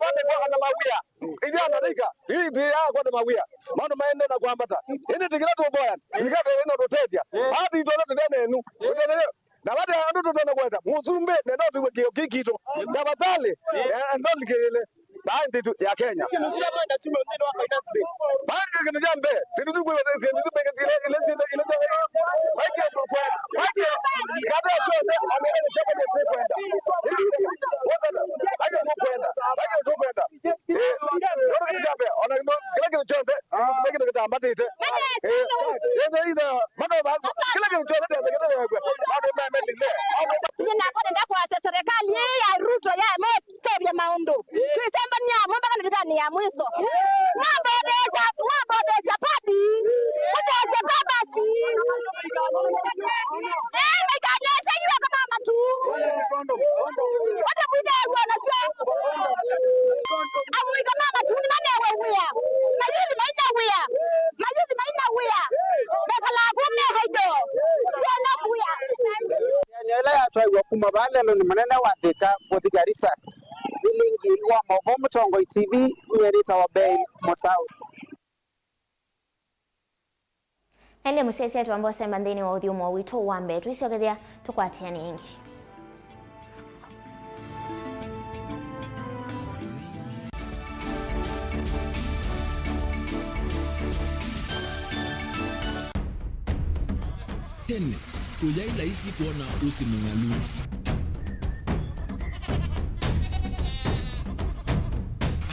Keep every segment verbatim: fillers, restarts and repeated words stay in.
Andũ kwa ana mawĩa. Ithyĩ Amerika, yu ĩtĩ ya kwata mawĩa. Maũndũ maendee na kwambata. Ĩndĩ tĩ kĩla tũvoya, silikalĩ ĩno tũtethya. Bathi itũ ala tũthya nenu. Tũtethye. Na vate andũ tũtonya kweta. Mũsumbĩ, nenda ũtwĩwe kĩo kĩ kitũ. Tafadhali, eh, ndũlikĩlĩle. Baadhi tu ya Kenya. Kĩndũ kĩla twenda suma nthĩnĩ wa finance bill. Baadhi kĩndũ kya mbee, sĩndũ tu kwĩwa nĩ sĩndũ tu mbee sile, ile sĩndũ, ile sĩndũ. Waje kwa, waje. Kata yote, ambaye ni chama ni kwenda. Wotana, waje kwa kwenda, waje kwa kwenda. Eh, ndio kĩndũ kya mbee, ona kĩndũ, kĩla kĩndũ kyonthe, kĩla kĩndũ kĩtambatĩte. Eh, yende ina, mano ba, kĩla kĩndũ kyonthe kĩtambatĩte. Bado mama ndile. Nyina kwa nenda kwa serikali ya Ruto ya mo. Tebya maũndũ. Twĩsembany'a amwe mpaka ndatĩkanĩ ya mwiso. Mwambothesya, mwambothesya padi. Mũthesye pabasi. Eh, maikanyesha iwe kama matu. Wote mwĩthew'a nasyo. Amũika ma matu nĩ manewe wĩa. Mayuthi maina wĩa. Mayuthi maina wĩa. Mekalaa kũme haido. Tena wĩa. Mĩanĩo ĩla yatwaiwe kuma vaa lelũnĩ mũnene wa Thika kũthi Garissa. Vilingi wa maũvoo Mũtongoi T V, nyie nĩtawa Ben Mũsaũ. Na ĩndĩ mũsyaĩĩsya twamba ũsemba nthĩnĩ wa ũthyũmũo witũ wa mbee, twĩsyokethya tũkwatĩanĩe ĩngĩ. Tene, ũyaĩ laisi kwona ũsĩ mũng'alu.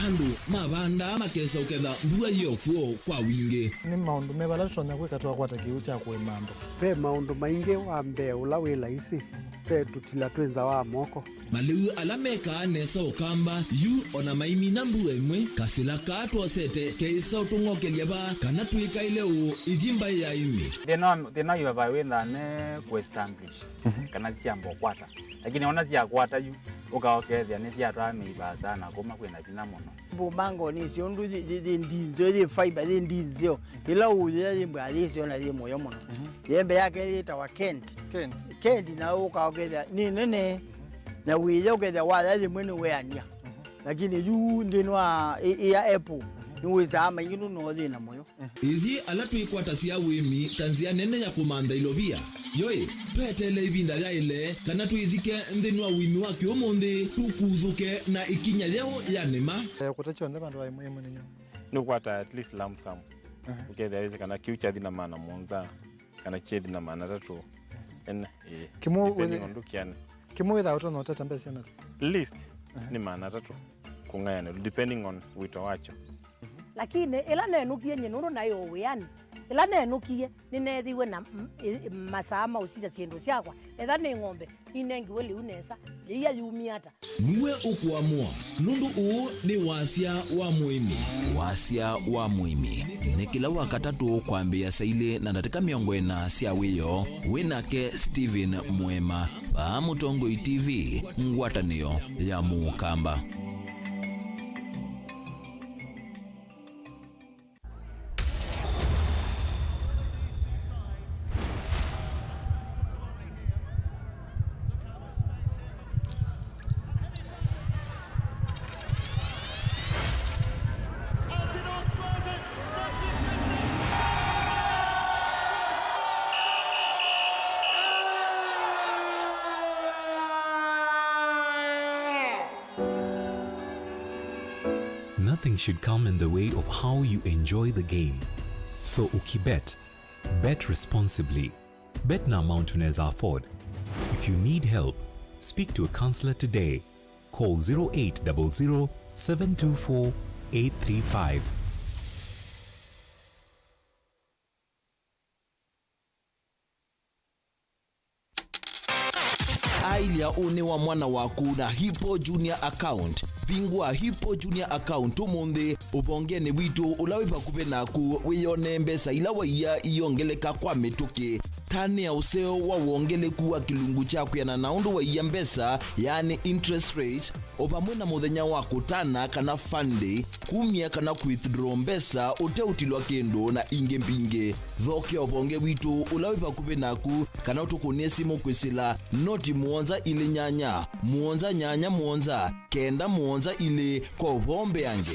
Andũ mavandaa makesa ũketha mbua yĩ o kw'o kwa wingĩ. Nĩ maũndũ me vala tũtonya kwĩka twakwata kĩw'ũ kya kũĩma andũ? Ve maũndũ maingĩ. Wa mbee ũla wĩ laisi, ve tũtila twĩ nza wa moko. Malĩu ala mekaa nesa Ũkamba yu o na maimina mbua ĩmwe, kasĩla kaa twosete keĩsa ũtũng'okelya vaa kana twĩkaĩle ũũ ithyĩ mbaĩ ya Ĩmĩ. Thĩna wa, thĩna wa highway wĩthaa ne kũ establish, mhm, kana syamba ũkwata. Lakini ona syakwata yu, ũka ũkethĩa nĩsyatwaa mĩiva sana, kuma kwĩna vinya mũno. Mbumbango nĩsyo ũndũ yĩ, yĩ, yĩ ndinzeo, yĩ fiber, yĩ ndinzeo. Ĩla ũyĩa yĩ mbwa yĩsyo na yĩ mũyo mũno. Mhm. Yembe yake yĩtawa Kent. Kent. Kent na ũka ũkethĩa nĩ nene. Na wĩya ũkethĩa waya yĩmwe nĩ weania. Mhm. Lakini yu nthĩnĩ wa ĩ-, ĩ ya Apple, mhm, nĩwĩsaa maingĩ nũno thĩna mũyo. Ithyĩ ala twĩkwatasya ũĩmi ta nzĩa nene ya kũmantha ilovia, yoĩ, tweteele ĩvinda yaĩle kana twĩthike nthĩnĩ wa ũĩmi wa kĩũmũnthĩ, tũkuthũke na ĩkinya yeũ ya nĩma. Eh, kũta kyonthe vandũ va ĩmwe ĩmwe nĩnyo. Nĩũkwata at least lump sum. Aha. Ũkethĩa wĩsĩ kana kĩu kyathi na maana mũonza, kana kyethi na maana atatũ. Ene, ĩĩ. Kĩmwe depending wĩthĩ-, on ndũkĩane. Kĩmwe wĩthaa ũtonya ũtata mbesa syana? Least, aha, nĩ maana atatũ kũng'ayanĩlwa, depending on wĩto wakyo. Lakini ĩla nenũkie nyie nũndũ naĩ o wĩanĩ, ĩla nenũkie nĩneethĩiwe na m-, ĩ-, masaa ma ũsisya syĩndũ syakwa, etha nĩ ng'ombe, ninengiwe lĩu nesa, yĩia yumie ata? Nue ũkũamũa, nũndũ ũũ nĩ wasya wa mũĩmi. Wasya wa mũĩmi nĩ kĩla Wakatatũ kwambĩĩa saa ilĩ na ndatĩka mĩongo ĩna sya wĩoo. Wĩ nake Stephen Mwema, vaa Mũtongoi T V, ngwatanĩo ya Mũkamba. Nothing should come in the way of how you enjoy the game. So ukibet, bet responsibly. Bet na amount unaweza afford. If you need help, speak to a counselor today. Call zero eight double zero, seven two four, eight three five. Ailya ũnĩ wa mwana waku na Hippo Junior Account. Vingũa Hippo Junior Account ũmũnthĩ ũvongenĩ witũ ũla wĩ vakuvĩ naku, wĩyonee mbesa ila waia iongeleka kwa mĩtũkĩ. Tanĩa ũseo wa wongeleku wa kĩlungu kya kwĩanana na ũndũ waia mbesa, yaani interest rate, o vamwe na mũthenya wa kũtana kana fund day, kumya kana withdraw mbesa ũteũtilwa kĩndũ, na ingĩ mbingĩ. Thokea ũvonge witũ ũla wĩ vakuvĩ naku, kana ũtũkũnĩe simũ kwĩsĩla noti mũonza ilĩ nyanya, mũonza nyanya mũonza, kenda mũonza ilĩ, kwa ũvoo mbeange.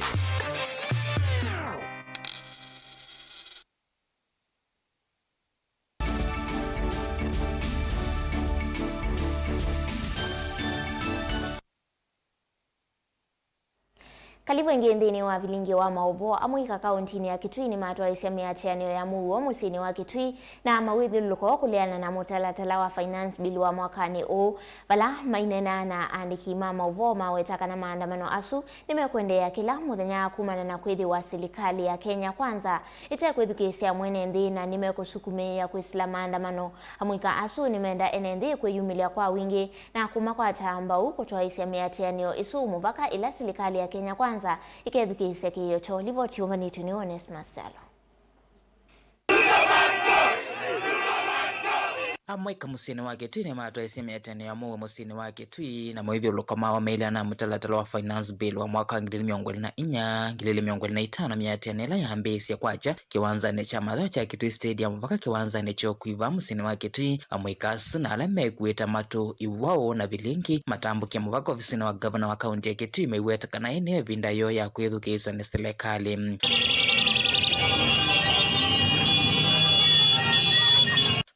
Karibu ĩngĩ nthĩnĩ wa vilingi wa maũvoo. Amũika kaũntinĩ ya Kitui nĩmatwaĩsya mĩatĩanĩo ya mũuo mũsyĩnĩ wa Kitui na mawĩthyũlũlũko kũleana na mũtalatala wa Finance Bill wa mwakanĩ ũũ. Vala maineenaa na aandĩki ma maũvoo, maweta kana maandamano asu nĩmekũendeea kĩla mũthenya kumana na kwĩthĩwa silikalĩ ya Kenya Kwanza ĩtekwĩthukĩĩsya mwene nthĩ, na nĩmekũsukumĩĩa kwĩsĩla maandamano. Amũika asu nĩmenda ene nthĩ kwĩyumĩlya kwa wingĩ na kũmakwata mbau kũtwaĩsya mĩatĩanĩo ĩsu mũvaka ĩla silikalĩ ya Kenya Kwanza ĩkethukĩĩsya kĩĩo kyoo. Livoti yũmbanĩtw'e nĩ Onesmus Kyalo. Amũika mũsyĩnĩ wa Kitui nĩmatwaĩsye mĩatĩanĩo ya mũuo mũsyĩnĩ wa Kitui na mawĩthyũlũlũko mawo mailĩana na mũtalatala wa Finance Bill wa mwaka wa ngili ilĩ mĩongo ĩlĩ na inya, ngili ilĩ mĩongo ĩlĩ na itano, mĩatĩanĩo ĩla yambĩĩsye kwakya kĩwanzanĩ kya mathaũ kya Kitui Stadium vaka kĩwanzanĩ kya ũkuiva mũsyĩnĩ wa Kitui. Amũika asu na ala mekuĩte matũ, iwaũ na vilingi matambũkie mũvaka ovisinĩ wa ngavana wa kaunti ya Kitui maiweta kana ĩĩ nĩyo ĩvinda yoo ya kwĩthukĩĩsw'a nĩ silikalĩ.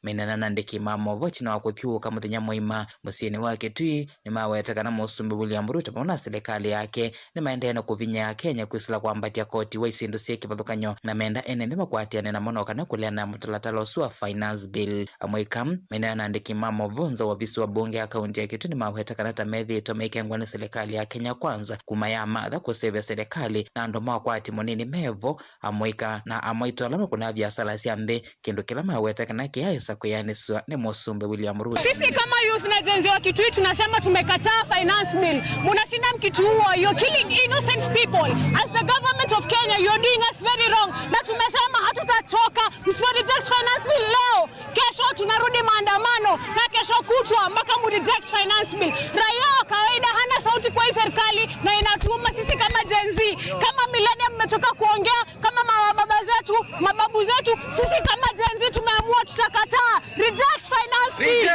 Maineena na andĩki ma maũvoo ĩtina wa kũthyũũka mũthenya mũima mũsyĩnĩ wa Kitui, nĩmaweta kana Mũsumbĩ William Ruto vamwe na silikalĩ yake nĩmaendee na kũvinya Akenya kwĩsĩla kwambatya koti wa isyĩndũ syĩ kĩvathũkany'o, na menda ene nthĩ makwatĩane namo no kana kũleana na mũtalatala ũsu wa Finance Bill. Amũika maineena na andĩki ma maũvoo nza wa ovisi wa mbunge ya kaunti ya Kitui nĩmaweta kana ta methĩĩtwe maikengwa nĩ silikalĩ ya Kenya Kwanza kuma yamatha kũseũvya silikalĩ, na andũ ma ũkwati mũnini mevo, amũika na amwaitũ ala makũnaa viasala sya nthĩ, kĩndũ kĩla maweta kana kĩyaĩsa kwĩanĩsw'a nĩ Mũsumbĩ William Ruto. Sisi kama youth na Gen Z wa Kitui tunasema tumekataa finance bill. Munashinda mkituua, you're killing innocent people. As the government of Kenya, you're doing us very wrong. Na tumesema hatutachoka. Msipo reject finance bill leo, kesho tunarudi maandamano, na kesho kutwa mpaka mu reject finance bill. Raia wa kawaida hana sauti kwa hii serikali, na inatuuma sisi kama Gen Z. Kama millennium mmechoka kuongea, kama mababa zetu, mababu zetu, sisi kama Gen Z tumeamua tutakataa. Reject finance bill.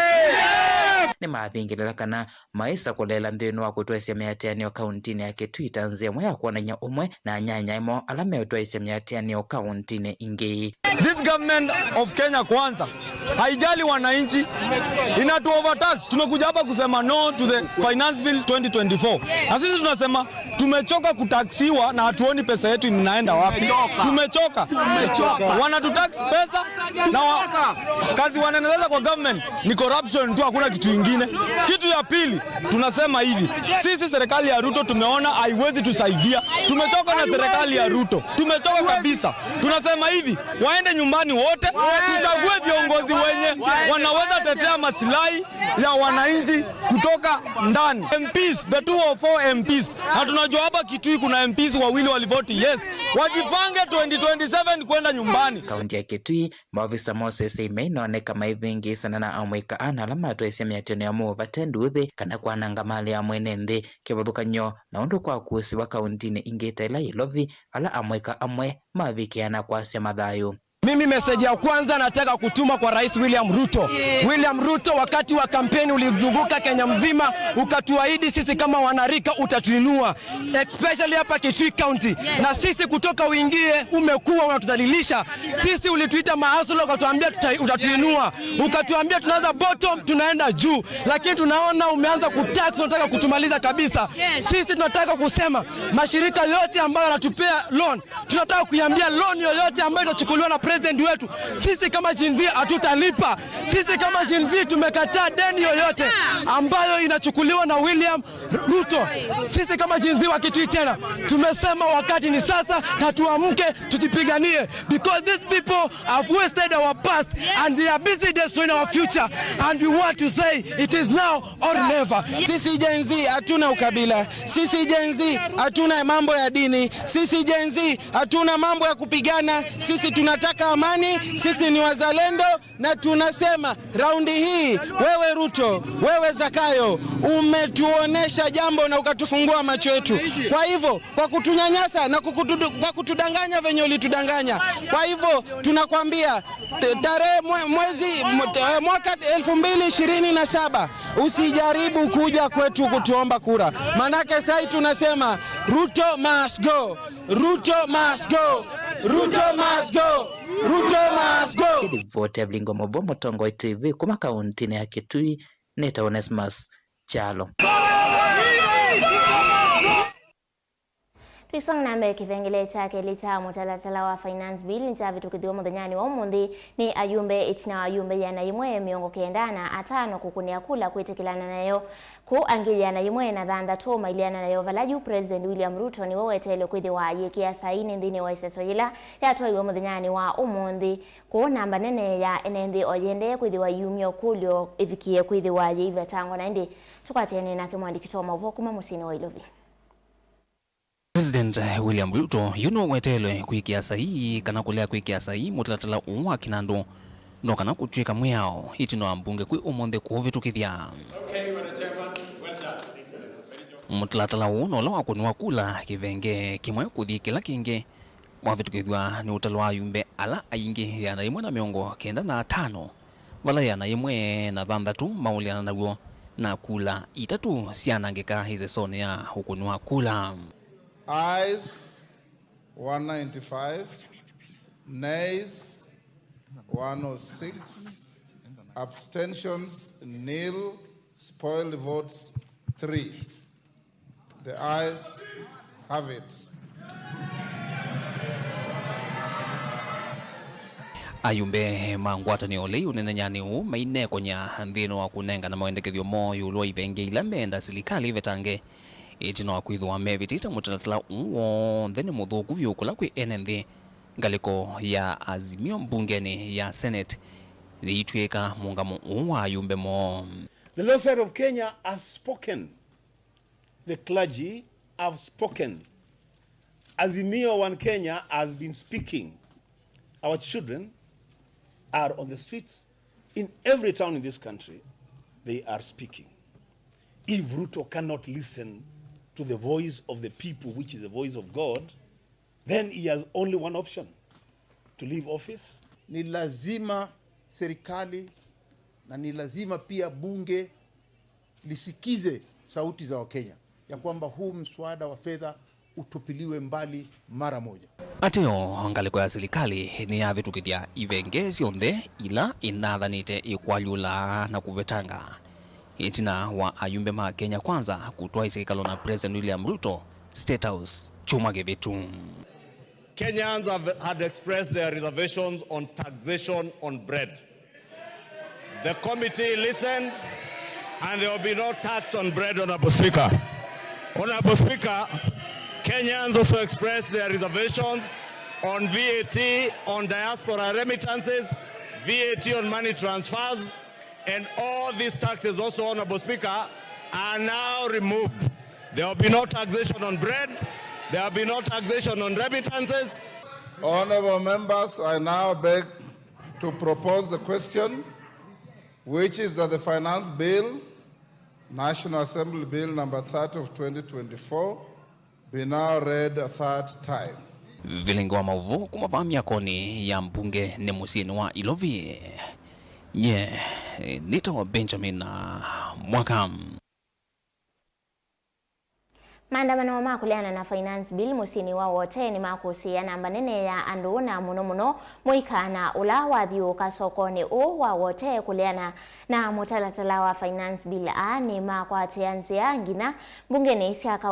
Nĩmathingĩlĩla kana maĩsa kũleela nthĩnĩ wa kũtwaĩsya mĩatĩanĩo kauntinĩ ya Kitui ta nzĩa ĩmwe ya kwonany'a ũmwe na anyanyae moo ala meũtwaĩsya mĩatĩanĩo kauntinĩ ingĩ. This government of Kenya Kwanza haijali wananchi, inatu overtax. Tumekuja hapa kusema no to the finance bill twenty twenty-four. Na sisi tunasema tumechoka kutaksiwa na hatuoni pesa yetu inaenda wapi. Tumechoka. Tumechoka. Tumechoka. Wanatutax pesa na wa-, kazi wanaendeleza kwa government ni corruption tu, hakuna kitu ingine. Kitu ya pili, tunasema hivi, sisi serikali ya Ruto tumeona haiwezi tusaidia. Tumechoka na serikali ya Ruto. Tumechoka kabisa. Tunasema hivi, waende nyumbani wote, tuchague viongozi wenye wanaweza tetea masilahi ya wananchi kutoka ndani. M Ps, the two oh four M Ps. Na tunajua hapa Kitui kuna M Ps wawili walivoti yes. Wajipange twenty twenty-seven kwenda nyumbani. Kaunti ya Kitui, maovisa ma ũseseimei noneka maivĩngĩĩsana na amũika ana ala matwaĩsye mĩatĩanĩo ya mũuo vate nduuthĩ kana kwananga malĩ ya mwene nthĩ, kĩvathũkany'o na ũndũ kwakusiwa kauntinĩ ingĩ ta ĩla Ilovi, ala amũika amwe mavikĩaa na kwasya mathayũ. Mimi message ya kwanza nataka kutuma kwa Rais William Ruto. William Ruto, wakati wa kampeni ulizunguka Kenya mzima, ukatuahidi sisi kama wanarika utatuinua, especially hapa Kitui County. Na sisi kutoka uingie umekuwa unatudhalilisha. Sisi ulituita mahasula, ukatuambia tuta-, utatuinua. Ukatuambia tunaanza bottom, tunaenda juu. Lakini tunaona umeanza kutax, unataka kutumaliza kabisa. Sisi tunataka kusema mashirika yote ambayo yanatupea loan, tunataka kuiambia loan yoyote ambayo itachukuliwa na president wetu, sisi kama Gen Z hatutalipa. Sisi kama Gen Z tumekataa deni yoyote ambayo inachukuliwa na William Ruto. Sisi kama Gen Z wa Kitui tena, tumesema wakati ni sasa na tuamke, tujipiganie, because these people have wasted our past and they are busy destroying our future, and we want to say it is now or never. Sisi Gen Z hatuna ukabila. Sisi Gen Z hatuna mambo ya dini. Sisi Gen Z hatuna mambo ya kupigana. Sisi tunataka Amani, sisi ni wazalendo na tunasema raundi hii, wewe Ruto, wewe Zakayo, umetuonesha jambo na ukatufungua macho yetu. Kwa hivyo, kwa kutunyanyasa na kukutudu-, kwa kutudanganya venye ulitudanganya, kwa hivyo tunakwambia, t-, tarehe mwe-, mwezi, mw-, t-, mwaka elfu mbili ishirini na saba, usijaribu kuja kwetu kutuomba kura. Manake sai tunasema, Ruto must go. Ruto must go. Ruto must go. Ruto must go. Ĩndĩ voti ya Vilingi wa Mauvoo Mũtongoi T V kuma kaũntĩnĩ ya Kitui nĩ ta Onesmus Kyalo. Tũisonga na mbee, kĩvengele kya kelĩ kya mũtalatala wa Finance Bill nĩkyavĩtũkĩthiwe mũthenyanĩ wa ũmũnthĩ nĩ ayumbe, ĩtina wa ayumbe ĩana yĩmwe mĩongo kenda na atano kũkũnĩa kula kwĩtĩkĩlana nayo. Kũu angĩ ĩana yĩmwe na thanthatũ maileana nayo, vala yu President William Ruto nĩwe weteelwe kwĩthĩwa ayĩkĩa saii nĩ nthĩnĩ wa ĩseso yĩla yatwaiwe mũthenyanĩ wa ũmũnthĩ. Kũu namba nene ya ene nthĩ o yĩendee kwĩthĩwa ĩiumya ũkũlyo ĩvikie kwĩthĩwa yĩivetangwa. Na ĩndĩ tũkwatene nake mũandĩki witũ wa maũvoo kuma mũsyĩnĩ wa Ilovi. President William Ruto yu nũweteelwe kwĩkĩa saii kana kũlea kwĩkĩa saii mũtalatala ũũ wa kĩnandũ, no kana kũtw'ĩka mwĩao ĩtina wa mbunge kwĩ ũmũnthĩ kũũvĩtũkĩthya. Mũtalatala ũũ no ũla wakũnĩwa kula kĩvenge kĩmwe kũthi kĩla kĩngĩ wavĩtũkĩthw'a nĩ ũtalo wa ayumbe ala aingĩ, ĩana yĩmwe na mĩongo kenda na atano, vala ĩana yĩmwe na thanthatũ maũleana naw'o, na kula itatũ syanangĩka ĩsesonĩ ya ũkũni wa kula. Ayes one ninety-five, nays one oh six, abstentions nil, spoiled votes three. The ayes have it. Ayumbe ma ngwatanĩo lĩu ũnenenyanĩ ũũ mainekonya nthĩnĩ wa kũnengana mawendekethyo moo ĩũlũ wa ivenge ila meenda silikalĩ ĩvetange, ĩtina wa kwĩthĩwa mevĩtĩte mũtalatala ũũ w'onthe nĩ mũthũku vyũ kũla kwĩ ene nthĩ. Ngalĩko ya Azimio mbungenĩ ya Senate yĩitw'ĩĩka mũũngamo ũũ wa ayumbe moo. The Law Society of Kenya has spoken. The clergy have spoken. Azimio One Kenya has been speaking. Our children are on the streets. In every town in this country, they are speaking. If Ruto cannot listen to the voice of the people, which is the voice of God, then he has only one option, to leave office. Ni lazima serikali na ni lazima pia bunge lisikize sauti za Wakenya ya kwamba huu mswada wa fedha utupiliwe mbali mara moja. Ateo, ngalĩko ya silikalĩ nĩyavĩtũkĩthya ivenge syonthe ila inathanĩte ĩkwalyũla na kũvetanga, ĩtina wa ayumbe ma Kenya Kwanza kũtwaĩsya ĩkalo na President William Ruto State House kyumwa kĩvĩtu. Kenyans have, had expressed their reservations on taxation on bread. The committee listened, and there will be no tax on bread, Honorable Speaker. Honorable Speaker, Kenyans also expressed their reservations on V A T on diaspora remittances, V A T on money transfers, and all these taxes also, Honorable Speaker, are now removed. There will be no taxation on bread. There will be no taxation on remittances. Honorable members, I now beg to propose the question, which is that the Finance Bill, National Assembly Bill number thirty of twenty twenty-four, be now read a third time. Vilingi wa maũvoo kuma vaa myakonĩ ya mbunge nĩ mũsyĩnĩ wa Ilovi. Nye nĩtawa Benjamin Mwaka. Maandamano ma kũleana na Finance Bill mũsyĩnĩ wa Wote nĩmakũsĩĩa namba nene ya andũ, na mũno mũno mũika na ũla wathiũũka sokonĩ ũũ wa Wote kũleana na mũtalatala wa Finance Bill. Aa nĩmakwatĩa nzĩa nginya mbungenĩ sya kaũntĩ.